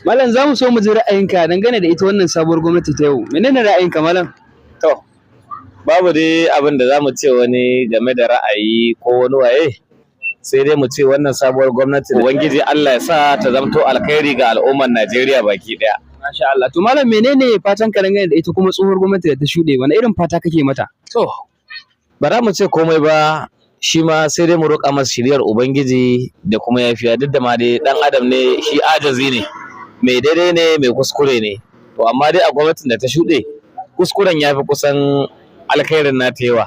Malam, za mu so mu ji ra'ayinka dangane da ita wannan sabuwar gwamnati ta yau. Menene ra'ayinka, malam? To, babu dai abin da za mu ce wani game da ra'ayi ko wani waye, sai dai mu ce wannan sabuwar gwamnati, Ubangiji Allah ya sa ta zamto alkhairi ga al'ummar Najeriya baki ɗaya. Masha Allah. To malam, menene fatan ka dangane da ita kuma tsohuwar gwamnati da ta shuɗe? Wani irin fata kake mata? To, ba za mu ce komai ba, shi ma sai dai mu roƙa masa shiriyar Ubangiji da kuma yafiya, duk da ma dai ɗan adam ne shi, ajazi ne, mai daidai ne, mai kuskure ne. To amma dai a gwamnatin da ta shuɗe, kuskuren ya fi kusan alkhairin nata yawa.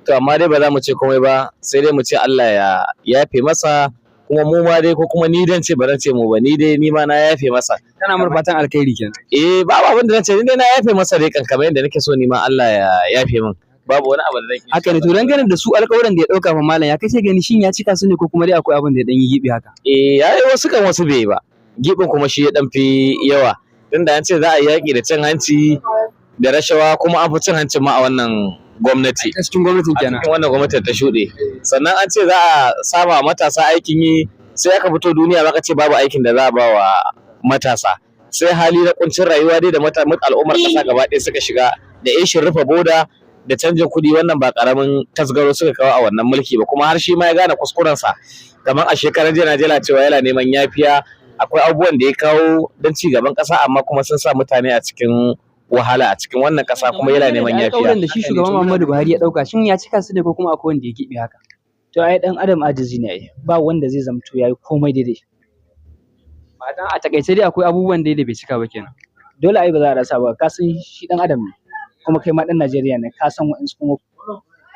To amma dai ba za mu ce komai ba, sai dai mu ce Allah ya yafe masa, kuma mu ma dai, ko kuma ni dan ce, ba zan ce mu ba, ni dai ni ma na yafe masa. Kana mar fatan alkhairi kenan. Eh, babu abin da zan ce, ni dai na yafe masa dai kan, kamar yadda nake so ni ma Allah ya yafe min. Babu wani abu da zan iya. Haka ne. To dangane da su alƙawuran da ya ɗauka fa, malam, ya kace gani, shin ya cika su ne ko kuma dai akwai abin da ya ɗan yi gibi haka? Eh, ya yi wasu kan, wasu bai yi ba. Gibin kuma shi ya dan fi yawa. Tunda an ce za a yi yaƙi da cin hanci da rashawa, kuma an fi cin hancin ma a wannan gwamnati. A cikin gwamnatin A kenan. cikin wannan gwamnati ta shuɗe. Sannan an ce za a sama matasa aikin yi, sai aka fito duniya aka ce babu aikin da za a ba wa matasa. Sai hali na kuncin rayuwa dai da al'ummar ƙasa gaba ɗaya suka shiga, da ishin rufe boda da canjin kuɗi, wannan ba ƙaramin tasgaro suka kawo a wannan mulki ba. Kuma har shi ma ya gane kuskurensa, kamar a shekaran jiya na ji yana cewa yana neman yafiya, akwai abubuwan da ya kawo don ci gaban ƙasa, amma kuma sun sa mutane a cikin wahala a cikin wannan ƙasa, kuma yana neman yafiya. Alƙawuran da shi shugaban Muhammadu Buhari ya ɗauka, shin ya cika su ne ko kuma akwai wanda ya gibi haka? To ai dan adam ajizi ne ai, ba wanda zai zamto yayi komai daidai. Ma'ana a takaice dai akwai abubuwan dai da bai cika ba kenan. Dole ai ba za a rasa ba, ka san shi dan adam ne, kuma kai ma dan Najeriya ne, ka san wa'insu, kuma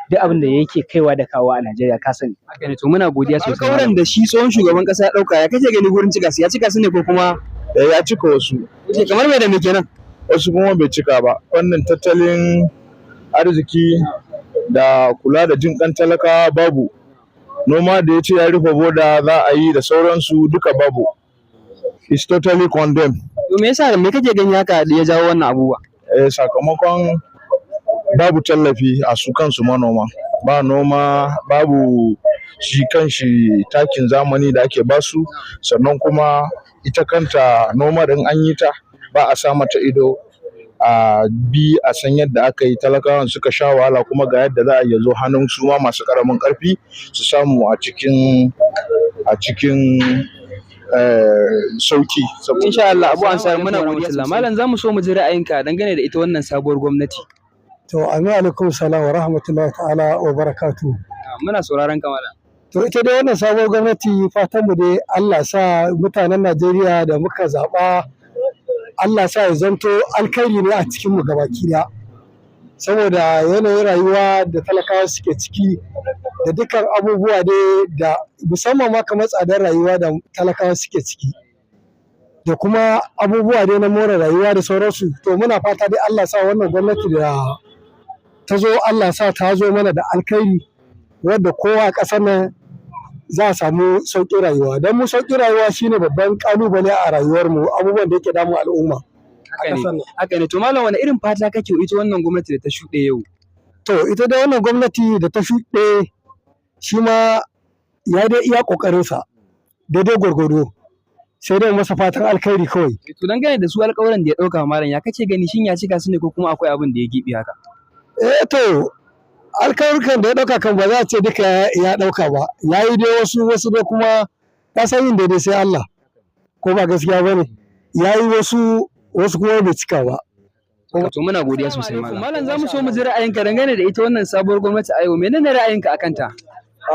duk abin da yake kaiwa da kawo a Najeriya ka sani. Haka ne. To muna godiya sosai. Alƙawuran da shi tsohon shugaban ƙasa ya ɗauka, ya kace gani gurin cika su, ya cika su ne ko kuma? Eh, ya cika wasu. Wuce kamar me da me kenan? Wasu kuma bai cika ba. Fannin tattalin arziki da kula da jin kan talakawa babu. Noma da ya ce ya rufe boda za a yi da sauransu, duka babu. It's totally condemned. To me yasa, me kake gani haka da ya jawo wannan abubuwa? Eh, sakamakon babu tallafi a su kansu manoma. Ba noma, babu shi kanshi takin zamani da ake basu, sannan kuma ita kanta noma din an yi ta, ba a sa mata ido a bi a san yadda aka yi talakawan suka sha wahala, kuma ga yadda za a iya zo hannun su ma masu karamin karfi su samu a cikin sauki. Insha Allah. Abu Ansar, muna godiya sosai. Malam, zamu so mu ji ra'ayinka dangane da ita wannan sabuwar gwamnati. To, amin, alaikum salam wa rahmatullahi ta'ala wa barakatu. Muna sauraron ka, malam. To ita dai wannan sabuwar gwamnati, fatan mu dai Allah sa mutanen Najeriya da muka zaɓa, Allah sa ya zanto alkhairi ne a cikin mu gabaki ɗaya. Saboda yanayin rayuwa da talakawa suke ciki da dukkan abubuwa dai, da musamman ma kamar tsadar rayuwa da talakawa suke ciki, da kuma abubuwa dai na more rayuwa da sauransu. To muna fata dai Allah sa wannan gwamnati da ta zo, Allah sa ta zo mana da alkhairi wadda kowa a ƙasar nan za a samu sauƙin rayuwa, don mu sauƙin rayuwa shine babban ƙalubale a rayuwarmu, abubuwan da yake damun al'umma a Haka ne. ƙasar nan. Haka ne. To malam, wani irin fata kake wa ita wannan gwamnati da ta shuɗe yau? To ita dai wannan gwamnati da ta shuɗe, shi ma ya dai iya ƙoƙarinsa daidai gwargwado, sai dai masa fatan alkhairi kawai. To dangane da su alƙawuran da ya ɗauka, malam, ya kace gani, shin ya cika su ne ko kuma akwai abin da ya gibi haka? Eh, to alkawarukan da ya ɗauka kan ba za a ce duka ya ɗauka ba, ya yi dai wasu, wasu dai kuma ka san yin daidai sai Allah, ko ba gaskiya ba ne? Ya yi wasu, wasu kuma bai cika ba. To muna godiya sosai, malam. Malam, za mu so mu ji ra'ayinka dangane da ita wannan sabuwar gwamnati a yau. Menene ra'ayinka akan ta?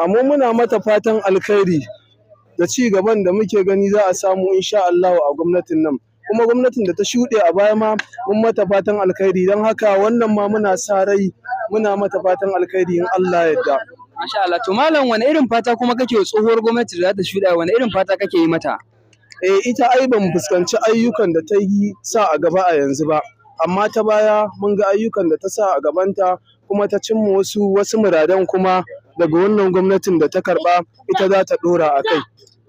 A mu muna mata fatan alkhairi da ci gaban da muke gani za a samu insha Allah a gwamnatin nan. Kuma gwamnatin da ta shuɗe a baya ma mun mata fatan alkhairi, don haka wannan ma muna sa rai, muna mata fatan alkhairi in Allah ya yarda. Masha Allah. To malam, wani irin fata kuma kake wa tsohuwar gwamnati da za ta shuɗe, wani irin fata kake yi mata? Eh, ita ai ban fuskanci ayyukan da ta yi sa a gaba a yanzu ba, amma ta baya mun ga ayyukan da ta sa a gabanta, kuma ta cimma wasu muradan, kuma daga wannan gwamnatin da ta karba ita za ta dora a kai.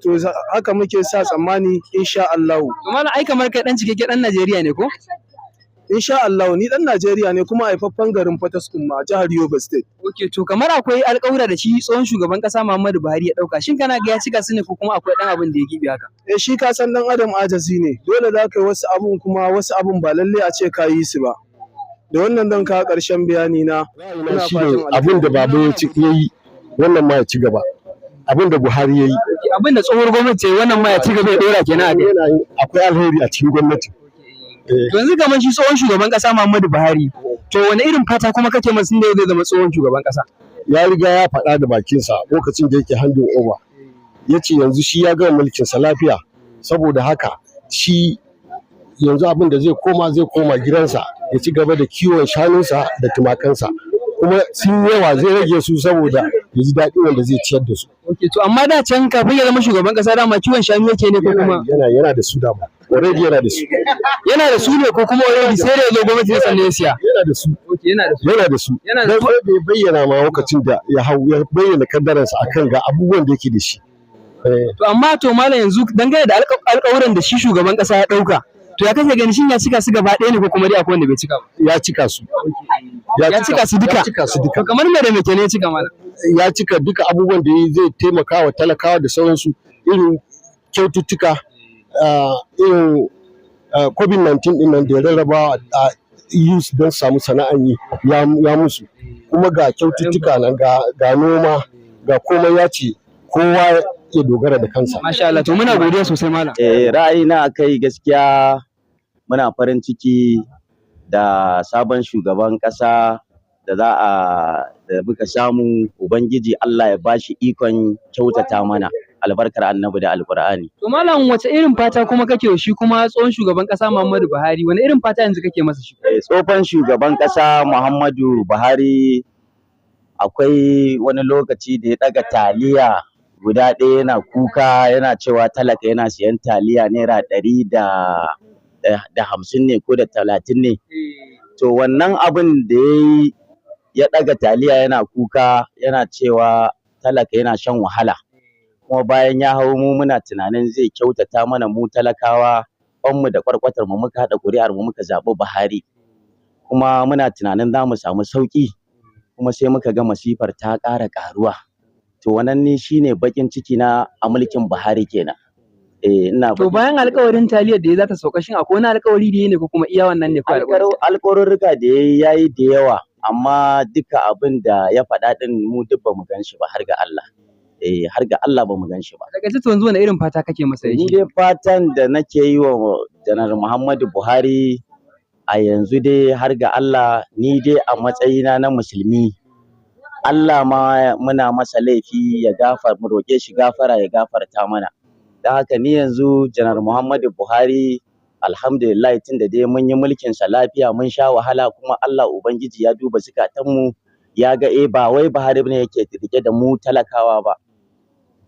To haka muke sa tsammani insha Allahu. To malam, ai kamar kai dan cikakken dan Najeriya ne ko? Insha Allah, ni dan Najeriya ne kuma haifaffen garin Potiskum ma, jihar Yobe State. Okay, to kamar akwai alƙawura da shi tsohon shugaban ƙasa Muhammadu Buhari ya ɗauka. Shin kana ga ya cika su ne ko kuma akwai ɗan abin da ya gibi haka? Eh, shi ka san dan adam ajazi ne. Dole za ka yi wasu abun, kuma wasu abun ba lalle a ce ka yi su ba. Da wannan zan kawo ƙarshen bayani na. Ina shi ne fatan abin da baba ya ci ya yi, wannan ma ya ci gaba, abin da Buhari ya yi. Abin da tsohuwar gwamnati ta yi, wannan ma ya ci gaba ya ɗora kenan a kai. Yana yin, akwai alheri a cikin gwamnati. To yanzu kamar shi tsohon shugaban ƙasa Muhammadu Buhari, to wani irin fata kuma kake masa tunda zai zama tsohon shugaban ƙasa? Ya riga ya faɗa da bakinsa lokacin da yake handing over, ya ce yanzu shi ya gama mulkinsa lafiya, saboda haka shi yanzu abin da zai koma gidansa ya ci gaba da kiwon shanunsa da tumakansa, kuma sun yawa, zai rage su saboda ya ji daɗi wanda zai ciyar da su. Okay, to amma da can kafin ya zama shugaban ƙasa dama kiwon shanu yake ne ko kuma Yana da su dama, already yana da su. Yana da su ne ko kuma already sai da ya zo gwamnati sannan ya siya? Yana da su. Okay, yana da su. Yana da su. Yana da Dan su. sai bai bayyana ma lokacin da ya hau ya bayyana kaddaransa akan ga abubuwan da yake da shi. To amma to malam, yanzu dangane da alƙawuran da shi shugaban ƙasa ya ɗauka, to ya kake gani, shin ya cika su gaba ɗaya ne ko kuma dai akwai wanda bai cika ba? Ya cika su. Ya cika su duka? Ya cika su duka. To kamar me da me kenan ya cika, malam? Ya cika duka abubuwan da zai taimaka wa talakawa da sauransu, irin kyaututtuka, irin COVID-19 din nan da ya rarraba a youth don samu sana'an yi, ya musu, kuma ga kyaututtuka nan, ga noma, ga komai, ya ce kowa ya dogara da kansa. Masha Allah, to muna godiya sosai, malam. Eh, ra'ayina akai gaskiya muna farin ciki da sabon shugaban ƙasa da za a da muka samu. Ubangiji Allah ya bashi ikon kyautata mana, albarkar Annabi da Alƙur'ani. To malam, wace irin fata kuma kake wa shi kuma tsohon shugaban ƙasa Muhammadu Buhari? Wani irin fata yanzu kake masa shi? Eh, tsohon shugaban ƙasa Muhammadu Buhari, akwai wani lokaci da ya ɗaga taliya guda ɗaya yana kuka, yana cewa talaka yana siyan taliya naira 150 ne ko da 30 ne. To wannan abin da ya yi, ya ɗaga taliya yana kuka yana cewa talaka yana shan wahala. Kuma bayan ya hau, mu muna tunanin zai kyautata mana, mu talakawa, ƙwanmu da ƙwarƙwatar mu muka haɗa ƙuri'ar mu muka zaɓi Buhari. Kuma muna tunanin za mu samu sauƙi, kuma sai muka ga masifar ta ƙara ƙaruwa. To wannan ni shine baƙin ciki na a mulkin Buhari kenan. Eh, ina To baƙin bayan alƙawarin taliyar da ya za ta sauka, shin akwai wani alƙawari da ya ne ko kuma iya wannan ne kawai alƙawarin? Alƙawarurruka da yayi, yayi da yawa, amma duka abin da ya faɗa ɗin mu duk bamu gan shi ba, har ga Allah. Eh, har ga Allah bamu gan shi ba. Daga to yanzu wani irin fata kake masa Ni shi? dai fatan da nake yi wa Janar Muhammadu Buhari a yanzu dai, har ga Allah, ni dai a matsayina na musulmi, Allah ma muna masa laifi, ya gafar mu roƙe shi gafara, ya gafarta mana. Don haka ni yanzu Janar Muhammadu Buhari, alhamdulillah, tunda dai mun yi mulkin sa lafiya, mun sha wahala, kuma Allah Ubangiji ya duba zukatanmu ya ga eh, ba wai Buhari ne yake rike da mu talakawa ba,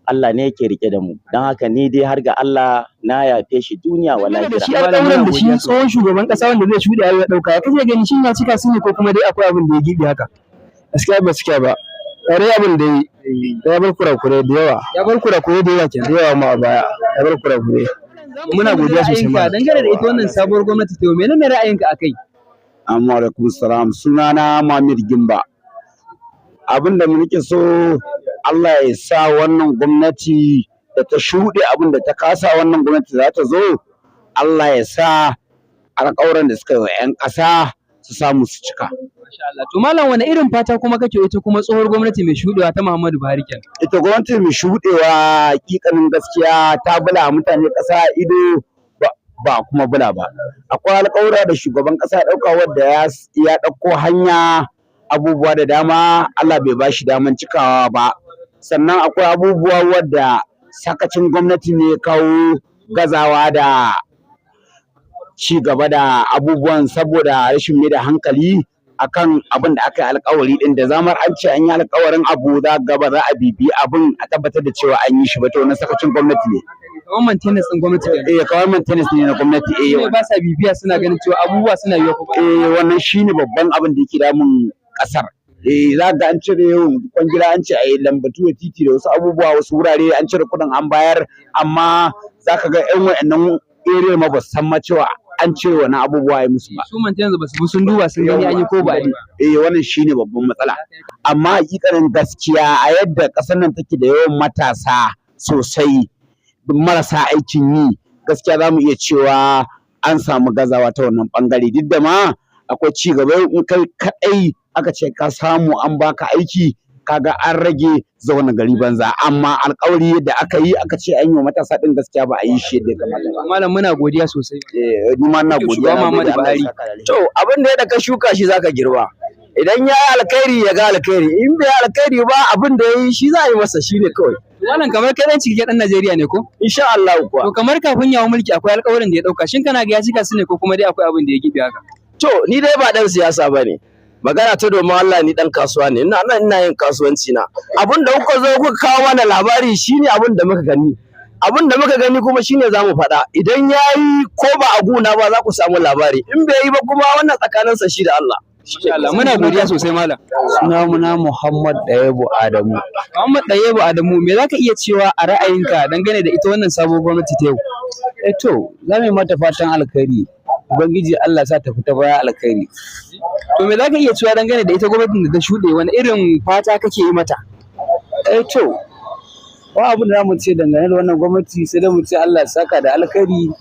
Allah ne yake rike da mu. Don haka ni dai har ga Allah na yafe shi duniya wa Dangane da lahira. shi alƙawuran da shi tsohon shugaban ƙasa wanda zai shuɗe ya ɗauka, ya kake gani, shin ya cika su ne ko kuma dai akwai abin da ya gibi haka? Gaskiya ba cika ba. Ƙwarai, abin da yi ya bar kurakurai da yawa. Ya bar kurakurai da yawa kenan. Da yawa ma a baya ya bar kurakurai. Muna godiya sosai malam. Dangane da ita wannan sabuwar gwamnati ta yau, menene ra'ayinka akai? Amma alaikum salam, sunana Mamir Gimba. Abin da muke so, Allah ya sa wannan gwamnati da ta shuɗe, abin da ta kasa wannan gwamnati za ta zo, Allah ya sa alƙawuran da suka yi wa 'yan ƙasa su samu su cika. Masha Allah. To malam, wani irin fata kuma kake ita kuma tsohuwar gwamnati mai shuɗewa ta Muhammadu Buhari kenan? Ita gwamnati mai shuɗewa, hakikanin gaskiya ta bula mutane ƙasa ido, ba kuma bula ba. Akwai alƙawura da shugaban ƙasa ya ɗauka wadda ya ɗauko hanya, abubuwa da dama Allah bai ba shi daman cikawa ba. Sannan akwai abubuwa wadda sakacin gwamnati ne ya kawo gazawa da ci gaba da abubuwan, saboda rashin mai da hankali akan abin da aka yi alkawari din. Da zamar an ce an yi alkawarin abu, za gaba za a bibiyi abin a tabbatar da cewa an yi shi ba. To wannan sakacin gwamnati ne. Kamar maintenance ɗin gwamnati kenan. Eh, kamar maintenance ne na gwamnati, eh. Ne ba sa bibiya suna ganin cewa abubuwa suna yiwuwa ko ba. Eh, wannan shine babban abin da yake damun kasar. Eh, za ga an cire yawan kwangila, an ce a yi lambatu da titi da wasu abubuwa, wasu wurare an cire kuɗin an bayar, amma za ka ga 'yan wa'annan area ma ba su san ma cewa an cire wannan abubuwa ya musu ba. Su manta yanzu ba su bi sun duba sun gani an yi ko ba a yi ba. Eh, wannan shine babban matsala. Amma hakikanin gaskiya, a yadda ƙasar nan take da yawan matasa sosai marasa aikin yi, gaskiya za mu iya cewa an samu gazawa ta wannan ɓangare, duk da ma akwai ci gaba. In kai kaɗai aka ce ka samu an baka aiki, kaga an rage zaune gari banza. Amma alƙawari da aka yi, aka ce an yi wa matasa ɗin, gaskiya ba a yi shi yadda ya kamata ba. Malam, muna godiya sosai. Eh, ni ma ina godiya. Shugaba Na gode, Muhammadu Allah ya Buhari. saka da alheri. To, abin da ya ka shuka shi zaka girba. Idan ya yi alkhairi, ya ga alkhairi, in bai yi alkhairi ba, abin da ya yi shi za a yi masa, shi ne kawai. Malam, kamar kai dan cikakken dan Najeriya ne ko? Insha Allah kuwa. To, kamar kafin ya hau mulki akwai alƙawarin da ya ɗauka, shin kana ga ya cika su ne ko kuma dai akwai abin da ya gibe haka? To, ni dai ba dan siyasa ba ne. Magana ta domin Allah, ni dan kasuwa ne, ina nan ina yin kasuwanci na. Abin da kuka zo kuka kawo mana labari shine abin da muka gani. Abin da muka gani kuma shine za mu faɗa. Idan ya yi ko ba a guna ba, za ku samu labari. In bai yi ba kuma, wannan tsakaninsa shi da Allah. Insha Allah, muna godiya sosai, malam. Sunana Muhammad Dayebu Adamu. Muhammad Ɗayyabu Adamu, me zaka iya cewa a ra'ayinka dangane da ita wannan sabuwar gwamnati ta yau? Eh to, za mu yi mata fatan alkhairi. Ubangiji Allah sa ta fita baya alkhairi. To, me zaka iya cewa dangane da ita gwamnatin da ta shuɗe, wani irin fata kake yi mata? Eh to, ba abin da za mu ce dangane da wannan gwamnati, sai dai mu ce Allah ya saka da alkhairi.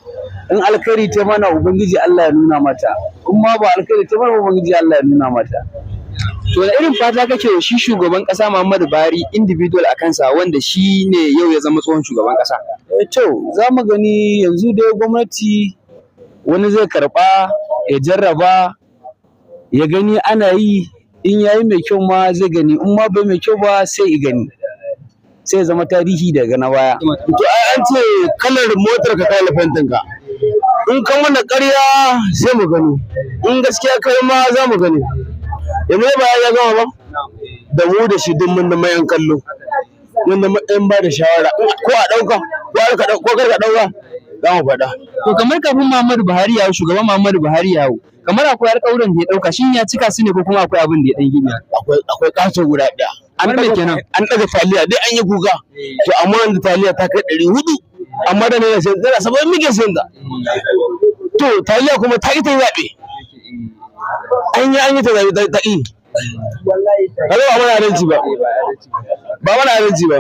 In alkhairi ta mana, Ubangiji Allah ya nuna mata. In ma ba alkhairi ta mana, Ubangiji Allah ya nuna mata. To, wani irin fata kake wa shi shugaban ƙasa Muhammadu Buhari individual a kansa, wanda shi ne yau ya zama tsohon shugaban ƙasa? Eh to, za mu gani. Yanzu dai gwamnati wani zai karɓa ya jarraba ya gani ana yi, in yayi mai kyau ma zai gani, in ma bai mai kyau ba sai i gani, sai ya zama tarihi daga na baya. To, ai an ce kalar motar ka kalar fentin ka. In ka mana ƙarya sai mu gani, in gaskiya kai ma za mu gani. Yanzu ba ya gama ba, da mu da shi duk mun zama yan kallo, mun zama yan ba da shawara, ko a ɗauka ko kar ka ɗauka, za mu faɗa. To, kamar kafin Muhammadu Buhari ya hau, shugaban Muhammadu Buhari ya hau, kamar akwai alƙawuran da ya ɗauka, shin ya cika su ne ko kuma akwai abin da ya ɗan gibe? Akwai ƙato guda ɗaya. An Kamar me ɗaga kenan? An ɗaga taliya dai an yi kuka. To, amma yanzu taliya ta kai 400, amma da naira sai 70 muke sayan ta. To, taliya kuma ta ƙi ta yi zaɓe. An yi ta zaɓe ta ƙi. Kaga ba mana adalci ba. Ba mana adalci ba.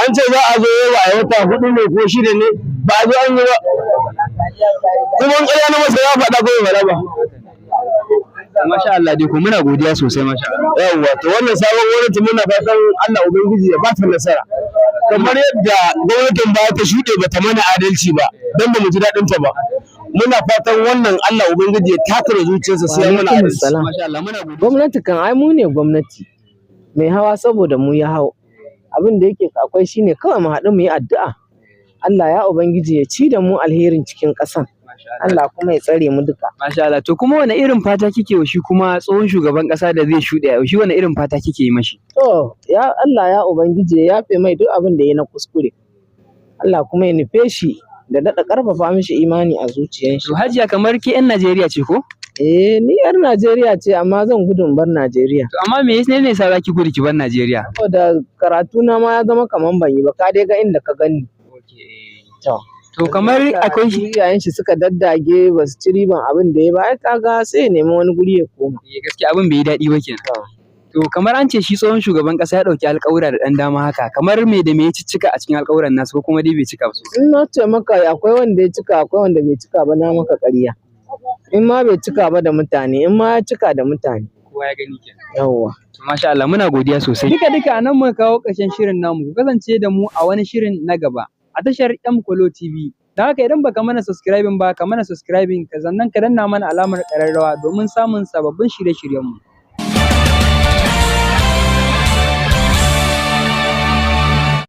An ce za a zo yau a yi wata 4 ne ko 6 ne, ba a zo an yi ba. Kuma in ƙarya na masa, ya faɗa ko bai faɗa ba. Masha Allah dai ko, muna godiya sosai, masha Allah. Yawwa, to wannan sabon gwamnati muna fatan Allah Ubangiji ya ba ta nasara. Kamar yadda gwamnatin ba ta shuɗe ba ta mana adalci ba, don ba mu ji daɗin ta ba. Muna fatan wannan Allah Ubangiji ya takura zuciyarsa sai ya mana adalci. Masha Allah, muna godiya. Gwamnati kan ai mu ne gwamnati. Mai hawa saboda mu ya hau. Abin da yake akwai shine kawai mu haɗu mu yi addu'a. Allah ya Ubangiji ya ci da mu alherin cikin ƙasan. Allah kuma ya tsare mu duka. Masha Allah. To, kuma wani irin fata kike wa shi kuma tsohon shugaban ƙasa da zai shuɗe a yau? Shi wani irin fata kike yi mashi? To, ya Allah ya Ubangiji ya yafe mai duk abin da ya na kuskure. Allah kuma ya nufe shi da daɗa ƙarfafa mishi imani a zuciyar shi. To, Hajiya, kamar ke 'yan Najeriya ce ko? Eh, ni 'yar Najeriya ce, amma zan gudun bar Najeriya. To, amma me yasa ne sa zaki gudu ki bar Najeriya? Saboda karatu na ma ya zama kaman ban yi ba, ka dai ga inda ka gani. To. To, kamar akwai shi iyayen shi suka daddage ba su ci riban abin da ya ba, ai kaga sai ya nemi wani guri ya koma. Eh, gaskiya abin bai yi daɗi ba kenan. To, kamar an ce shi tsohon shugaban ƙasa ya ɗauki alƙawura da ɗan dama haka, kamar me da me ya ciccika a cikin alƙawuran nasu, ko kuma dai bai cika ba sosai? In na ce maka akwai wanda ya cika akwai wanda bai cika ba, na maka ƙarya. In ma bai cika ba da mutane, in ma ya cika da mutane. Kowa ya gani kenan. Yawwa. To, masha Allah, muna godiya sosai. Duka duka a nan muka kawo ƙarshen shirin namu. Ku kasance da mu a wani shirin na gaba a tashar M Kolo TV. Don haka idan baka mana subscribing ba, ka mana subscribing, ka sannan ka danna mana alamar ƙararrawa domin samun sababbin shirye-shiryenmu.